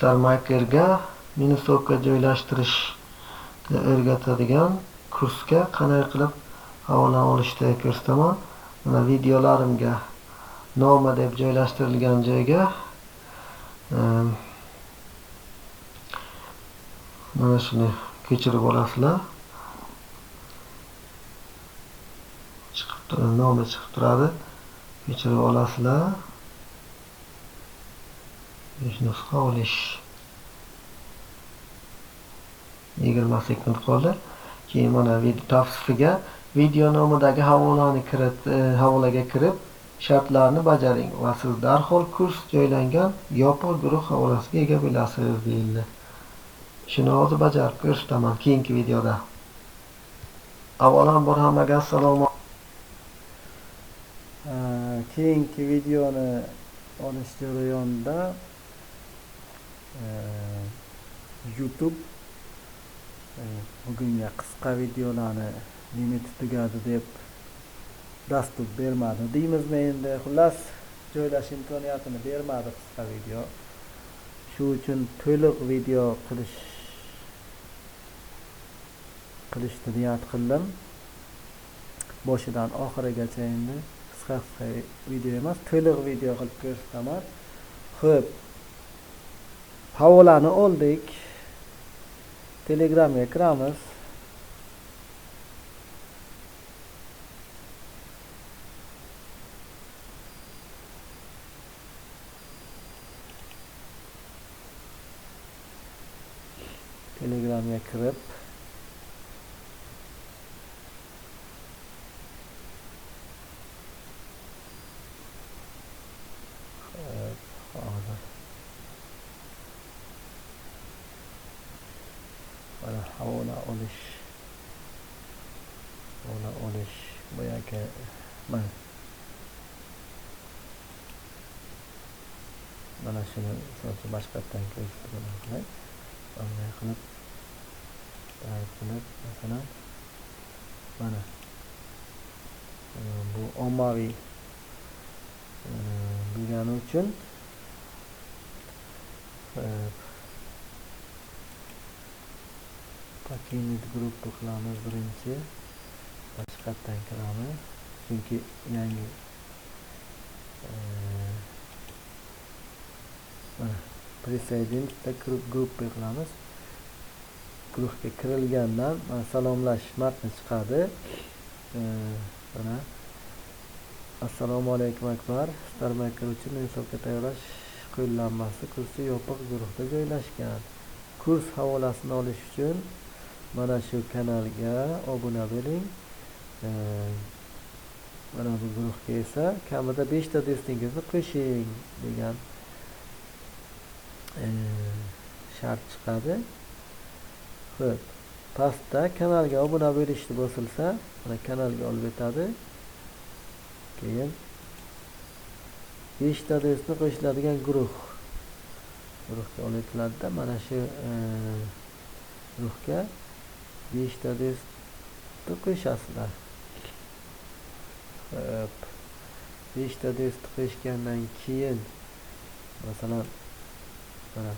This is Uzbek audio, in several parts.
StarMakerga minusovka joylashtirishni o'rgatadigan kursga qanday qilib havola olishni ko'rsataman. Mana videolarimga nomi deb joylashtirilgan joyga mana shuni ko'chirib olasizlar. Chiqib turadi, nomi chiqib turadi. Ko'chirib olasizlar. 5 nusxa olish. 20 sekund qoldi. Keyin mana video tavsifiga video nomidagi havolani havolaga kirib shartlarni bajaring va siz darhol kurs joylangan yopiq guruh havolasiga ega bo'lasiz deyildi. Shuni hozir bajarib ko'rsataman keyingi videoda. Avvalambor hammaga assalomu. Keyingi videoni olish jarayonida YouTube bugunga qisqa videolarni limiti tugadi deb dastur bermadi deymizmi endi, xullas joylash imkoniyatini bermadi qisqa video. Shu uchun to'liq video qilishni niyat qildim. Boshidan oxirigacha endi qisqa video emas, to'liq video qilib ko'rsataman. Xo'p, havolani oldik. Telegramga kiramiz. Telegramga kirib hozir mana havola olish boyagi mana shuni boshqatdan ko'rsatib bo'ladi. Bunday qilib masalan mana bu ommaviy bo'lgani uchun Покинуть группу qilamiz birinchi. Boshqatdan kiramiz. Chunki yangi mana присоединиться к группе qilamiz. Guruhga kirilgandan mana salomlash matni chiqadi. Mana assalomu alaykum akbar. StarMaker uchun minusovka tayyorlash qo'llanmasi kursi yopiq guruhda joylashgan. Kurs havolasini olish uchun mana shu kanalga obuna bo'ling. Mana bu guruhga esa kamida 5 ta do'stingizni qo'shing degan shart chiqadi. Xo'p, pastda kanalga obuna bo'lishni bosilsa, mana kanalga olib o'tadi. Keyin 5 ta do'stni qo'shiladigan guruhga olib o'tiladida, mana shu guruhga 5 ta do'stni qo'shasizlar. Xo'p, 5 ta do'stni qo'shgandan keyin masalan mana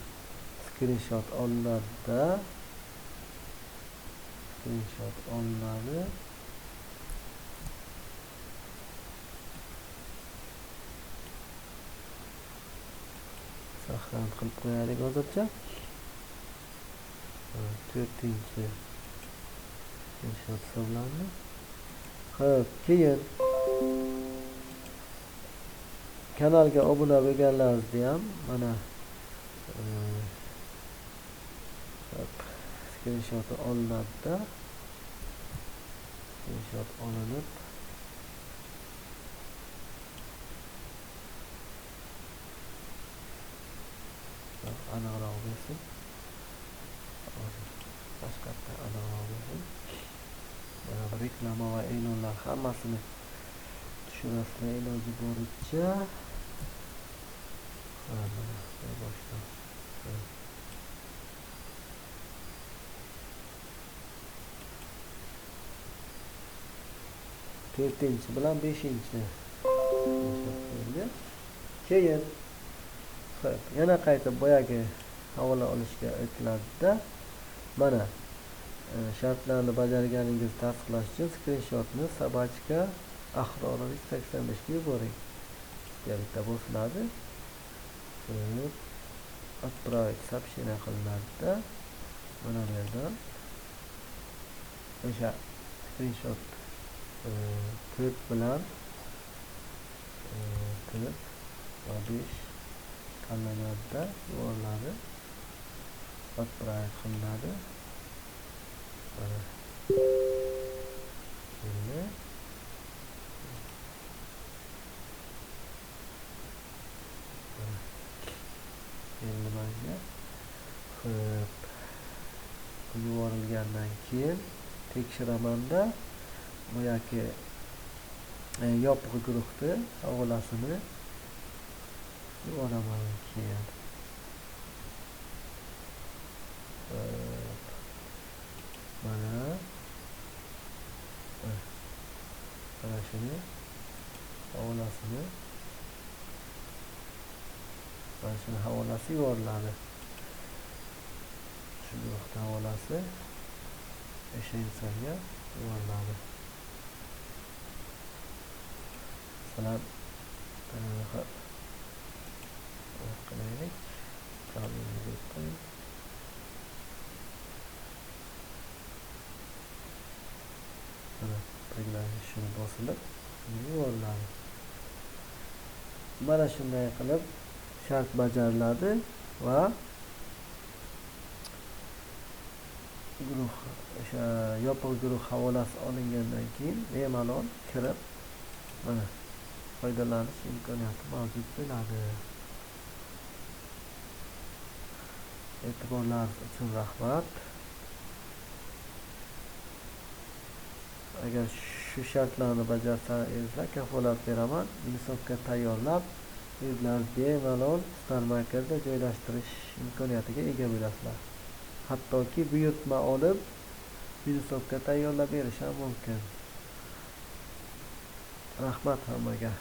skrinshot olinadi. Screenshot olinadi. Saqlanib qilib qo'yaylik hozircha. 4-chi screenshot hisoblandi. Xo'p, keyin kanalga obuna bo'lganlaringizni ham mana screenshot olinadi. Screenshot olinib aniqroq bo'lsin. Boshqatdan aniqroq bo'lsin. Mana bu reklama va e'lonlar hammasini tushirasizlar iloji boricha. Mana boshdan. To'rtinchi bilan 5-chi Keyin yana qaytib boyagi Havola olishga o'tiladida mana shartlarni bajarganingizni tasdiqlash uchun skrinshotni собачка Ahrorovic 85 ga yuboring. Bitta bosiladi. Отправить сообщение qilinadida mana bu yerdan o'sha skrinshot 4 bilan 4 va 5 tanlanadida yuboriladi. Отправить qilinadi. Mana endi endi manga xo'p yuborilgandan keyin tekshiramanda boyagi yopiq guruhni havolasini yuboraman keyin. Mana mana shuni havolasini, mana shuni havolasi yuboriladi. Shu guruhni havolasi o'sha insonga yuboriladi. Masalan, qilaylik. Mana приглашение shuni bosilib yuboriladi. Mana shunday qilib shart bajariladi va guruh o'sha yopiq guruh havolasi olingandan keyin bemalol kirib mana foydalanish imkoniyati mavjud bo'ladi. E'tiborlaringiz uchun rahmat. Agar shu shartlarni bajarsangizlar, kafolat beraman, minusobka tayyorlab o'zlaringiz bemalol StarMakerda joylashtirish imkoniyatiga ega bo'lasizlar. Hattoki buyurtma olib minusobka tayyorlab berish ham mumkin. Rahmat hammaga.